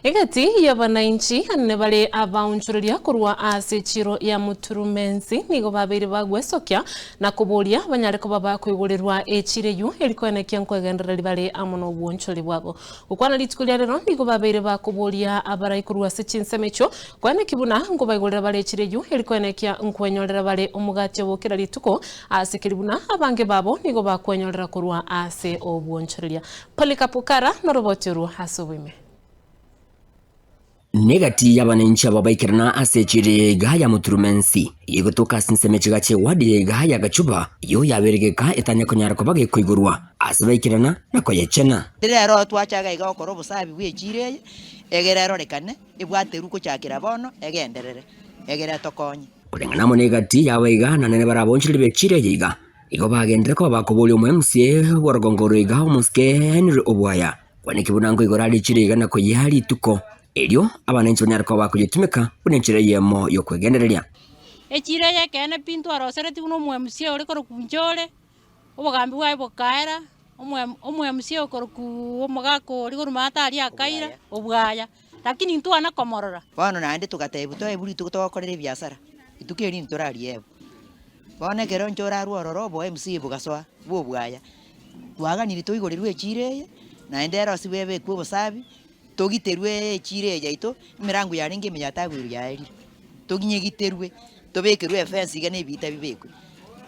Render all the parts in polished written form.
Egati y'abanainchi anene bare abaonchoreria korwa ase echiro ya Muturumensi nigo babeire bagwesokia na koboria banyare koba bakoigorerwa echiro eyio eri koenekia nkoegendereria bare amo nobwonchori bwabo. Gokwana rituko ria rero nigo babeire bakoboria abarai korwa ase chinsemo echio koenekia buna nkobaigorera bare echiro eyio eri koenekia nkwenyorera bare omogati obo kera rituko ase keri buna abange babo nigo bakwenyorera korwa ase obwonchoreria. Polycarp Kara noroboti orwo ase oboime. Negati y'abananchi aba baikerana ase echiro ya iga ya Muturumensi, egotoka ase ensemo echiga chi'ewadi ya iga ya Gachuba, eyio yabeire geka etanya konyara koba gekoigorwa ase baikerana na koyechena. Rero twachaga iga gokora obosabi bw'echiro eye, egere erorekane ebwaterwe gochakera bono egenderere, egere etokonye. Koreng'ana amo negati yabo iga na nere barabonchereri b'echiro eye iga, igo bagenderere koba bakoboria omoMCA bw'orogongo oro iga omosike Henry Obwaya, Kwaneki buna nkoigora are chire iga na koyia rituko erio abananchi banyare koba bakoyetumeka buna enchera eyemo y'okwegendereria. Echiro eye ekeene pi ntwaroseretie buna omo-MCA ore korokwa Nchore, obogambi bwaye bokaera, omo omo-MCA okorokwa omogaka oria korwa maate aria akaira, obwaya, lakini ntwana komorora. Bono naende togatebwa toebwe rituko togokorera ebiasara, rituko eri ntorariebwe. Bono ekero Nchore arwe ororo obo MCA bogasoa bwa obwaya. Twaganirie toigorerwe echiiro eye, naende erosigwe ebekwe obosabi, togiterwe echiiro eye yaito, emerango yarenge ime yatagoirwe yaerire. Toginyegiterwe, tobekerwe efence iga na ebiita bibekwe,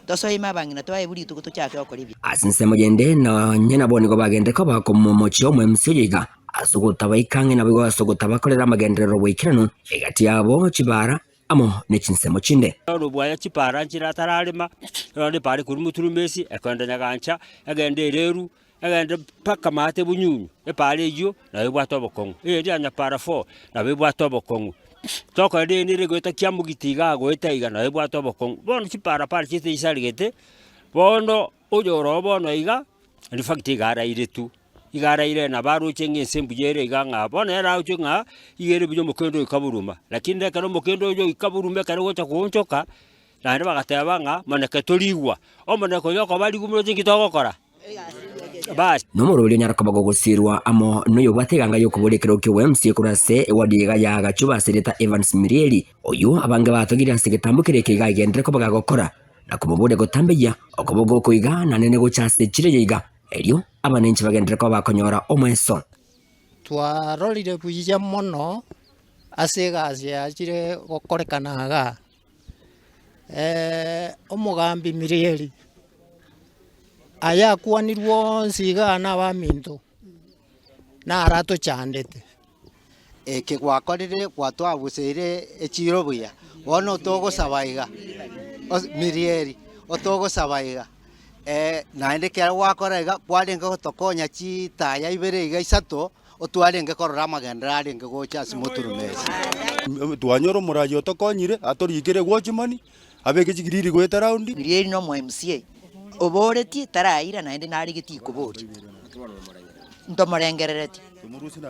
tosoe ime abang'ina twaebwe rituko tochake gokora ebiasara. Ase ensemo yende nonye nabo nigo bagenderete koba komomochia omoemsi oyo iga, ase ogotabaika ang'e naboigo ase ogotabakorera amagenderero boikeranu egati yabo chibara amo ne chinsemo chinde. Bono bwaya chipara nchire atararema, bono epara ekorwa Muturumesi, ekogenda Nyagancha, egende Ereru, egende mpaka maate Bunyunyu, epara eyio nabo ebwate obokong'u. Eyende ya Nyapara four, nabo ebwate obokong'u. Tokorora eyende ere egoeta Kiamogiti igaa goeta iga nabo ebwate obokong'u. Bono chipara para chiaito chisaregete, bono oyore oo bono iga, in fact iga arairetwe. Iga araire nabo aroche ng'a ense mbuya ere iga ng'a bono ere aroche ng'a iga ere buya omokendo oika buruma. Lakini ekero omokendo oyo oika buruma ekero ogocha goonchoka, naende bagateba ng'a moneke torigwa, omoneke oyo okoba rigwa moroche nki togokora? Baas. Nomorwori onyare koba gogosirwa amo noyobwate eganga y'okoboria ekerogo ki'oboMCA korwa ase ewadi iga ya Gachuba ase erieta Evans Mirieri, oyio abange batogire ase egetambo keria eke iga agenderere koba gagokora na komoboria gotambeyia okoboga oko iga naende gocha ase echiro eye iga. Erio abanenchi bagenderere koba bakonyora omweso. Twarorire buya mono ase egasi yachire gokorekana igaa, omogambi Mirieri, aya akwanirwe onsi igaa na abaminto, naro atochandete. Eke gwakorire gwatwabuseire echiiro buya, bono togosaba iga, Mirieri, otogosaba iga. Naende ekero gwakora iga, kwarenge gotokonya chitaya ibere iga isato, otwarenge korora amagenderero arenge gocha ase moturumesi. Twanyora omoraia otokonyire, atorikere watchman, abeke chigiriri goeta round. Mirieri na omo MCA, oboretie taraira naende narigetie koboria, ntomorengereretie.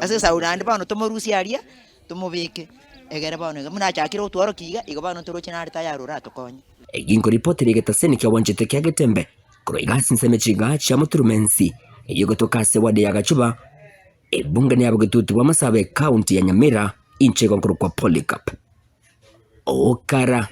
Ase esauri naende bono tomorusie aria, tomobeke, egere bono iga buna achakire gotworokia iga, igo bono ntoroche nare tayari oratokonye. Egi nkoripotera egetaseni ki'obwanchete kia Getembe korwa iga ase ensemo chiga chia Moturumensi, eyio egotoka ase ward ya Gachuba, ebunge ya Bogetutu bwa Masaaba ecounty ya Nyamira, inche igo nkorokwa Polycarp Okara.